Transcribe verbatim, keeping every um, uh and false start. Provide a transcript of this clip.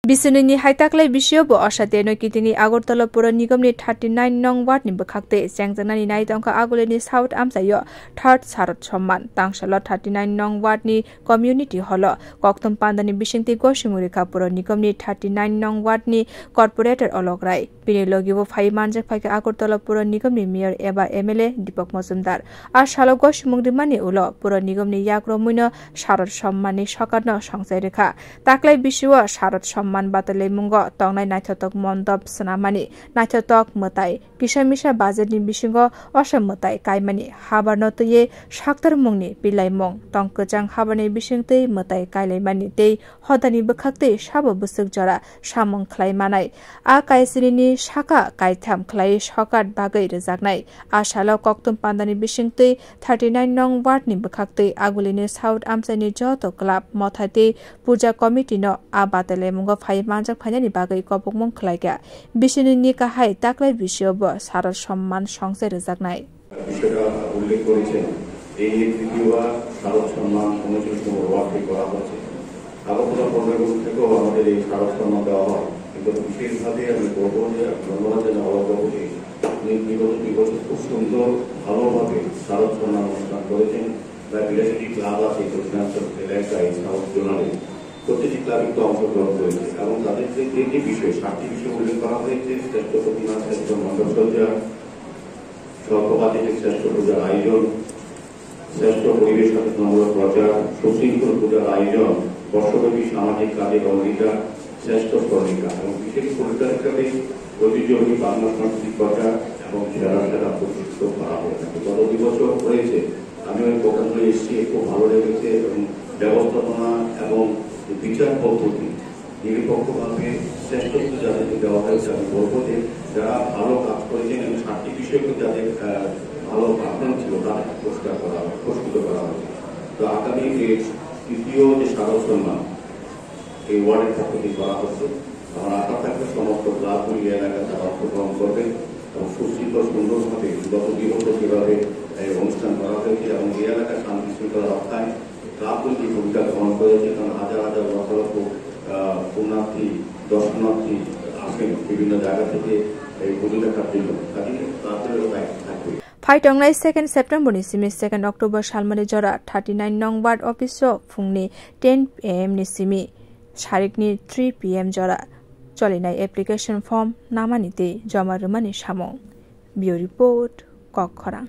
Bisini ni hai taklai bisio bo osa teno kitingwi Agartala Pura Nigom ni thirty nine nong ward ni bwkhak tei chengjaknani nai tongkha Agulini South amchaio third Sharad Somman, tangsalo thirty nine nong ward ni community hall o. Kokthum pandani bisingtwi gosimung rikha Pura Nigom ni thirty nine nong ward ni corporator Olok Rai. Bini logi bo phai manjak phaikha Agartala Pura Nigom ni mayor eba M L A Deepak Majumdar. A salo gosimung rimani ulo Pura Nigom ni yak romwino Sharad Somman ni sokat no songchai rikha. Taklai bisio Sharad Somman batailamungo tongnai naithotok mondop swnamani, naithotok mwtai, kisa misa budget ni bisingo osa mwtai kaimani, habar no twiwi saktarmung ni pilaimung, tong kwchang habar ni bisingtwi mwtai kailaimani tei hodani bwkhak tei sabo bwswk jora samung khlai manai. A kaisini ni saka kaitham khlai sokat bagwi rwjaknai. A salo kokthum pandani bisingtwi thirty nine nong ward ni bwkhak tei Agulini South amchaini joto club, motha tei puja committee no a batailamungo phai manjak phainani bagwi kobokmung khlaikha. Bisini ni kahai taklai bisio bo Sharad Somman songchai rwjaknai. বিষয়টা উল্লেখ করেছেন, এই নিয়ে তৃতীয়বার শারদ সম্মান উনচল্লিশ নম্বর ওয়ার্ডে করা হচ্ছে। আগরতলা পৌর নিগম থেকেও আমাদের এই শারদ সম্মান দেওয়া হয়, কিন্তু বিশেষভাবে আমি বলবো যে ধন্যবাদ জানাই অলক বাবুকে। উনি বিগত দুই বছর খুব সুন্দর, ভালোভাবে শারদ সম্মান অনুষ্ঠান করেছেন। প্রায় বিরাশিটি ক্লাব আছে দক্ষিণাঞ্চল এলাকায়, সাউথ জোনালে। প্রতিটি ক্লাব কিন্তু অংশগ্রহণ করেছে এবং তাদের যে তিনটি বিষয়, সাতটি বিষয় উল্লেখ করা হয়েছে: শ্রেষ্ঠ প্রতিমা, শ্রেষ্ঠ মণ্ডপসজ্জা, স্বল্প বাজেটে শ্রেষ্ঠ পূজার আয়োজন, শ্রেষ্ঠ পরিবেশ সচেতনমূলক প্রচার, সুশৃঙ্খল পূজার আয়োজন, বর্ষব্যাপী সামাজিক কাজের অঙ্গীকার, শ্রেষ্ঠ স্মরণিকা এবং বিশেষ পুরস্কার হিসাবে ঐতিহ্যবাহী বাংলা সংস্কৃতি প্রচার এবং সেরা সেরা পুরস্কৃত করা হয়ে থাকে। গত দুই বছর হয়েছে, আমি ওই প্রোগ্রামগুলো এসেছি, খুব ভালো লেগেছে এবং ব্যবস্থাপনা এবং বিচার পদ্ধতি নিরপেক্ষভাবে শ্রেষ্ঠত্ব যাদেরকে দেওয়া হয়েছে, আমি বলবো যে যারা ভালো কাজ করেছেন এবং সাতটি বিষয়কে যাদের, আহ, ভালো পারফরমেন্স ছিল, তাদের পুরস্কার করা হয়, পুরস্কৃত করা হয়েছে। তো আগামী যে তৃতীয় যে শারদ সম্মান এই ওয়ার্ডের পক্ষ থেকে করা হচ্ছে, আমার আশা থাকবে সমস্ত ক্লাবগুলি এলাকায় তারা অংশগ্রহণ করবে এবং সুশৃঙ্খল সুন্দরভাবে গত দুই বছর যেভাবে এই অনুষ্ঠান করা হয়েছে এবং এই এলাকার শান্তি শৃঙ্খলা রক্ষায় ক্লাবগুলি যে ভূমিকা গ্রহণ করেছে, কারণ হাজার হাজার লক্ষ লক্ষ, আহ, পুণ্যার্থী, দর্শনার্থী আসেন বিভিন্ন জায়গা থেকে এই পুজো দেখার জন্য, কাজেই ক্লাবগুলিরও দায়িত্ব থাকবে। Phai tongnai second September ni simi second October salmani jora thirty nine nong ward office o phungni ten A M ni simi sarikni three P M jora cholinai application form namani tei joma rwmani samung. Bureau Report, Kokkhorang.